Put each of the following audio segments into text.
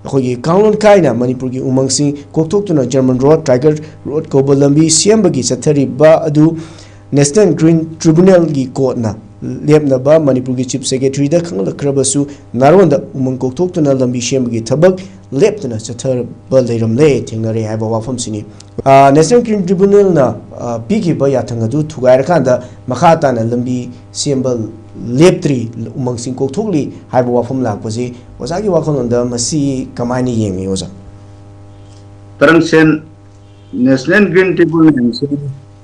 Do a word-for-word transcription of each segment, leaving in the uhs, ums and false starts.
ꯑꯩꯈꯣꯏꯒꯤ ꯀꯥꯡꯂꯣꯟ ꯀꯥꯏꯅ ꯃꯅꯤꯄꯨꯔꯒꯤ ꯎꯃꯪꯁꯤꯡ ꯀꯣꯛꯊꯣꯛꯇꯨꯅ ꯖꯔꯃꯟ ꯔꯣꯗ, ꯇꯥꯏꯒꯔ ꯔꯣꯗ ꯀꯧꯕ ꯂꯝꯕꯤ ꯁꯦꯝꯕꯒꯤ ꯆꯠꯊꯔꯤꯕ ꯑꯗꯨ ꯅꯦꯁꯅꯦꯜ ꯒ꯭ꯔꯤꯟ ꯇ꯭ꯔꯤꯕꯨꯅꯦꯜꯒꯤ ꯀꯣꯔꯠꯅ ꯂꯦꯞꯅꯕ ꯃꯅꯤꯄꯨꯔꯒꯤ ꯆꯤꯐ ꯁꯦꯀ꯭ꯔꯦꯇꯔꯤꯗ ꯈꯪꯍꯜꯂꯛꯈ꯭ꯔꯕꯁꯨ, ꯅꯥꯔꯣꯟꯗ ꯎꯃꯪ ꯀꯣꯛꯊꯣꯛꯇꯨꯅ ꯂꯝꯕꯤ ꯁꯦꯝꯕꯒꯤ ꯊꯕꯛ ꯂꯦꯞꯇꯅ ꯆꯠꯊꯕ ꯂꯩꯔꯝꯂꯦ, ꯊꯦꯡꯅꯔꯦ ꯍꯥꯏꯕ ꯋꯥꯐꯝꯁꯤꯅꯤ꯫ ꯑ, ꯅꯦꯁꯅꯦꯜ ꯒ꯭ꯔꯤꯟ ꯇ꯭ꯔꯤꯕꯨꯅꯦꯜꯅ, ꯑ, ꯄꯤꯈꯤꯕ ꯌꯥꯊꯪ ꯑꯗꯨ ꯊꯨꯒꯥꯏꯔꯀꯥꯟꯗ ꯃꯈꯥ ꯇꯥꯅ ꯂꯝꯕꯤ ꯁꯦꯝꯕ ꯂꯦꯞꯇ꯭ꯔꯤ, ꯎꯃꯪꯁꯤꯡ ꯀꯣꯛꯊꯣꯛꯂꯤ ꯍꯥꯏꯕ ꯋꯥꯐꯝ ꯂꯥꯛꯄꯁꯤ ꯑꯣꯖꯥꯒꯤ ꯋꯥꯈꯜꯂꯣꯟꯗ ꯃꯁꯤ ꯀꯃꯥꯏꯅ ꯌꯦꯡꯉꯤ, ꯑꯣꯖꯥ? ꯇꯔꯪꯁꯦꯟ, ꯅꯦꯁꯅꯦꯜ ꯒ꯭ꯔꯤꯟ ꯇ꯭ꯔꯤꯕꯨꯅꯦꯜꯁꯤ,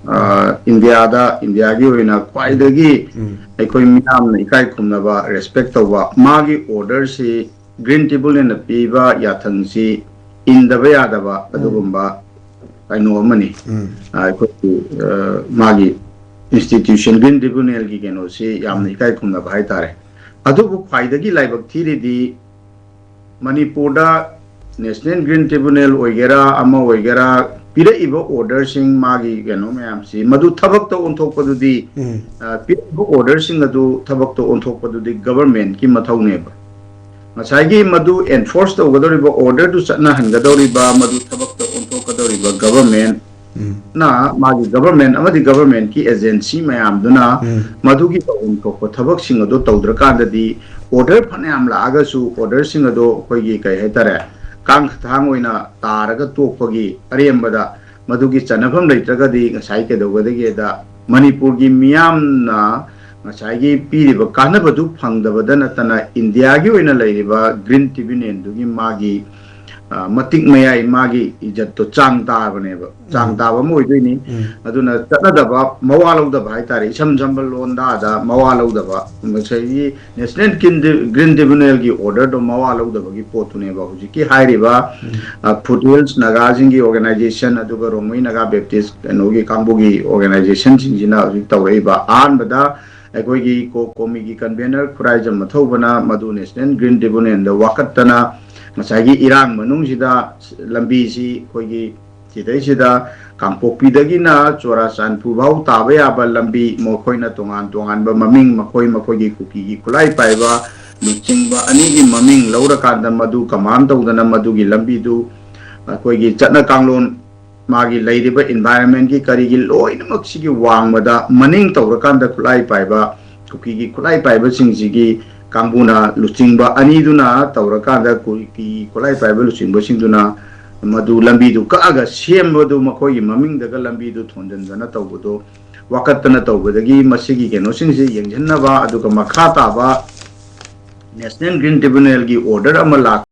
ꯑ, ꯏꯟꯗꯤꯌꯥꯗ, ꯏꯟꯗꯤꯌꯥꯒꯤ ꯑꯣꯏꯅ ꯈ꯭ꯋꯥꯏꯗꯒꯤ ꯎꯝ, ꯑꯩꯈꯣꯏ ꯃꯤꯌꯥꯝꯅ ꯏꯀꯥꯏ ꯈꯨꯝꯅꯕ, ꯔꯦꯁꯄꯦꯛ ꯇꯧꯕ, ꯃꯥꯒꯤ ꯑꯣꯔꯗꯔꯁꯤ, ꯒ꯭ꯔꯤꯟ ꯇ꯭ꯔꯤꯕꯨꯅꯦꯜꯅ ꯄꯤꯕ ꯌꯥꯊꯪꯁꯤ ꯏꯟꯗꯕ ꯌꯥꯗꯕ ꯑꯗꯨꯒꯨꯝꯕ ꯀꯩꯅꯣ ꯑꯃꯅꯤ꯫ ꯎꯝ, ꯑ, ꯑꯩꯈꯣꯏꯒꯤ, ꯑ, ꯃꯥꯒꯤ ꯏꯟꯁꯇꯤꯇ꯭ꯌꯨꯁꯟ, ꯒ꯭ꯔꯤꯟ ꯇ꯭ꯔꯤꯕꯨꯅꯦꯜꯒꯤ ꯀꯩꯅꯣꯁꯤ ꯌꯥꯝꯅ ꯏꯀꯥꯏ ꯈꯨꯝꯅꯕ ꯍꯥꯏꯇꯥꯔꯦ꯫ ꯑꯗꯨꯕꯨ ꯈ꯭ꯋꯥꯏꯗꯒꯤ ꯂꯥꯏꯕꯛ ꯊꯤꯔꯤꯗꯤ ꯃꯅꯤꯄꯨꯔꯗ ꯅꯦꯁꯅꯦꯜ ꯒ꯭ꯔꯤꯟ ꯇ꯭ꯔꯤꯕꯨꯅꯦꯜ ꯑꯣꯏꯒꯦꯔꯥ, ꯑꯃ ꯑꯣꯏꯒꯦꯔꯥ, ꯄꯤꯔꯛꯏꯕ ꯑꯣꯔꯗꯔꯁꯤꯡ, ꯃꯥꯒꯤ ꯀꯩꯅꯣ ꯃꯌꯥꯝꯁꯤ, ꯃꯗꯨ ꯊꯕꯛꯇ ꯑꯣꯟꯊꯣꯛꯄꯗꯨꯗꯤ, ꯎꯝ, ꯑ, ꯄꯤꯔꯛꯏꯕ ꯑꯣꯔꯗꯔꯁꯤꯡ ꯑꯗꯨ ꯊꯕꯛꯇ ꯑꯣꯟꯊꯣꯛꯄꯗꯨꯗꯤ ꯒꯕꯔꯃꯦꯟꯠꯀꯤ ꯃꯊꯧꯅꯦꯕ꯫ ꯉꯁꯥꯏꯒꯤ ꯃꯗꯨ ꯑꯦꯟꯐꯣꯔꯁ ꯇꯧꯒꯗꯧꯔꯤꯕ, ꯑꯣꯔꯗꯔꯗꯨ ꯆꯠꯅꯍꯟꯒꯗꯧꯔꯤꯕ, ꯃꯗꯨ ꯊꯕꯛꯇ ꯑꯣꯟꯊꯣꯛꯀꯗꯧꯔꯤꯕ ꯒꯕꯔꯃꯦꯟꯠ ꯎꯝ, ꯅ ꯃꯥꯒꯤ ꯒꯕꯔꯃꯦꯟꯠ ꯑꯃꯗꯤ ꯒꯕꯔꯃꯦꯟꯠꯀꯤ ꯑꯦꯖꯦꯟꯁꯤ ꯃꯌꯥꯝꯗꯨꯅ ꯎꯝ, ꯃꯗꯨꯒꯤ ꯇꯧꯐꯝ ꯊꯣꯛꯄ ꯊꯕꯛꯁꯤꯡ ꯑꯗꯨ ꯇꯧꯗ꯭ꯔꯀꯥꯟꯗꯗꯤ, ꯑꯣꯔꯗꯔ ꯐꯅꯌꯥꯝ ꯂꯥꯛꯑꯒꯁꯨ ꯑꯣꯔꯗꯔꯁꯤꯡ ꯑꯗꯣ ꯑꯩꯈꯣꯏꯒꯤ ꯀꯩ ꯍꯥꯏꯇꯥꯔꯦ, ꯀꯥꯡ ꯊꯥꯡ ꯑꯣꯏꯅ ꯇꯥꯔꯒ ꯇꯣꯛꯄꯒꯤ ꯑꯔꯦꯝꯕꯗ ꯃꯗꯨꯒꯤ ꯆꯟꯅꯐꯝ ꯂꯩꯇ꯭ꯔꯒꯗꯤ ꯉꯁꯥꯏ ꯀꯩꯗꯧꯒꯗꯒꯦꯗ ꯃꯅꯤꯄꯨꯔꯒꯤ ꯃꯤꯌꯥꯝꯅ ꯉꯁꯥꯏꯒꯤ ꯄꯤꯔꯤꯕ ꯀꯥꯟꯅꯕꯗꯨ ꯐꯪꯗꯕꯗ ꯅꯠꯇꯅ ꯏꯟꯗꯤꯌꯥꯒꯤ ꯑꯣꯏꯅ ꯂꯩꯔꯤꯕ ꯒ꯭ꯔꯤꯟ ꯇ꯭ꯔꯤꯕꯨꯅꯦꯜꯗꯨꯒꯤ ꯃꯥꯒꯤ, ꯑ, ꯃꯇꯤꯛ ꯃꯌꯥꯏ, ꯃꯥꯒꯤ ꯏꯖꯠꯇꯣ ꯆꯥꯡ ꯇꯥꯕꯅꯦꯕ, ꯆꯥꯡ ꯎꯝ, ꯇꯥꯕ ꯑꯃ ꯑꯣꯏꯗꯣꯏꯅꯤ꯫ ꯎꯝ, ꯑꯗꯨꯅ ꯆꯠꯅꯗꯕ, ꯃꯋꯥ ꯂꯧꯗꯕ ꯍꯥꯏꯇꯥꯔꯦ, ꯏꯁꯝ ꯁꯝꯕ ꯂꯣꯟꯗꯥꯗ ꯃꯋꯥ ꯂꯧꯗꯕ, ꯉꯁꯥꯏꯒꯤ ꯅꯦꯁꯅꯦꯜ ꯒ꯭ꯔꯤꯟ ꯇ꯭ꯔꯤꯕꯨꯅꯦꯜꯒꯤ ꯑꯣꯔꯗꯔꯗꯣ ꯃꯋꯥ ꯂꯧꯗꯕꯒꯤ ꯄꯣꯠꯇꯨꯅꯦꯕ ꯍꯧꯖꯤꯛꯀꯤ ꯍꯥꯏꯔꯤꯕ, ꯎꯝ, ꯑ, ꯐꯨꯠ ꯍꯤꯜꯁ ꯅꯥꯒꯥꯁꯤꯡꯒꯤ ꯑꯣꯔꯒꯅꯥꯏꯖꯦꯁꯟ, ꯑꯗꯨꯒ ꯔꯣꯡꯃꯩ ꯅꯥꯒꯥ ꯕꯦꯞꯇꯤꯁ ꯀꯩꯅꯣꯒꯤ ꯀꯥꯡꯕꯨꯒꯤ ꯑꯣꯔꯒꯅꯥꯏꯖꯦꯁꯟꯁꯤꯡꯁꯤꯅ ꯍꯧꯖꯤꯛ ꯇꯧꯔꯛꯏꯕ꯫ ꯑꯍꯥꯟꯕꯗ ꯑꯩꯈꯣꯏꯒꯤ ꯀꯣ-, ꯀꯣꯃꯤꯒꯤ ꯀꯟꯚꯦꯅꯔ ꯈꯨꯔꯥꯏꯖꯝ ꯃꯊꯧꯕꯅ ꯃꯗꯨ ꯅꯦꯁꯅꯦꯜ ꯒ꯭ꯔꯤꯟ ꯇ꯭ꯔꯤꯕꯨꯅꯦꯜꯗ ꯋꯥꯀꯠꯇꯅ ꯉꯁꯥꯏꯒꯤ ꯏꯔꯥꯡ ꯃꯅꯨꯡꯁꯤꯗ ꯂꯝꯕꯤꯁꯤ ꯑꯩꯈꯣꯏꯒꯤ ꯁꯤꯗꯩꯁꯤꯗ ꯀꯥꯡꯄꯣꯛꯄꯤꯗꯒꯤꯅ ꯆꯨꯔꯥꯆꯥꯟꯄꯨꯔ ꯐꯥꯎ ꯇꯥꯕ ꯌꯥꯕ ꯂꯝꯕꯤ, ꯃꯈꯣꯏꯅ ꯇꯣꯉꯥꯟ ꯇꯣꯉꯥꯟꯕ ꯃꯃꯤꯡ, ꯃꯈꯣꯏ ꯃꯈꯣꯏꯒꯤ ꯀꯨꯀꯤꯒꯤ ꯈꯨꯠꯂꯥꯏ ꯄꯥꯏꯕ ꯂꯨꯆꯤꯡꯕ ꯑꯅꯤꯒꯤ ꯃꯃꯤꯡ ꯂꯧꯔꯀꯥꯟꯗ ꯃꯗꯨ ꯀꯃꯥꯟ ꯇꯧꯗꯅ ꯃꯗꯨꯒꯤ ꯂꯝꯕꯤꯗꯨ ꯑꯩꯈꯣꯏꯒꯤ ꯆꯠꯅ ꯀꯥꯡꯂꯣꯟ, ꯃꯥꯒꯤ ꯂꯩꯔꯤꯕ environment ꯀꯤ ꯀꯔꯤꯒꯤ ꯂꯣꯏꯅꯃꯛꯁꯤꯒꯤ ꯋꯥꯡꯃꯗ ꯃꯅꯤꯡ ꯇꯧꯔꯀꯥꯟꯗ ꯈꯨꯠꯂꯥꯏ ꯄꯥꯏꯕ, ꯀꯨꯀꯤꯒꯤ ꯈꯨꯠꯂꯥꯏ ꯄꯥꯏꯕꯁꯤꯡꯁꯤꯒꯤ ꯀꯥꯡꯕꯨꯅ ꯂꯨꯆꯤꯡꯕ ꯑꯅꯤꯗꯨꯅ ꯇꯧꯔꯀꯥꯟꯗ ꯀꯨꯀꯤꯒꯤ ꯈꯨꯠꯂꯥꯏ ꯄꯥꯏꯕ ꯂꯨꯆꯤꯡꯕꯁꯤꯡꯗꯨꯅ ꯃꯗꯨ ꯂꯝꯕꯤꯗꯨ ꯀꯛꯑꯒ ꯁꯦꯝꯕꯗꯨ, ꯃꯈꯣꯏꯒꯤ ꯃꯃꯤꯡꯗꯒ ꯂꯝꯕꯤꯗꯨ ꯊꯣꯟꯖꯤꯟꯗꯅ ꯇꯧꯕꯗꯨ ꯋꯥꯀꯠꯇꯅ ꯇꯧꯕꯗꯒꯤ ꯃꯁꯤꯒꯤ ꯀꯩꯅꯣꯁꯤꯡꯁꯤ ꯌꯦꯡꯁꯤꯟꯅꯕ, ꯑꯗꯨꯒ ꯃꯈꯥ ꯇꯥꯕ National Green Tribunal ꯒꯤ order ꯑꯃ ꯂꯥꯛ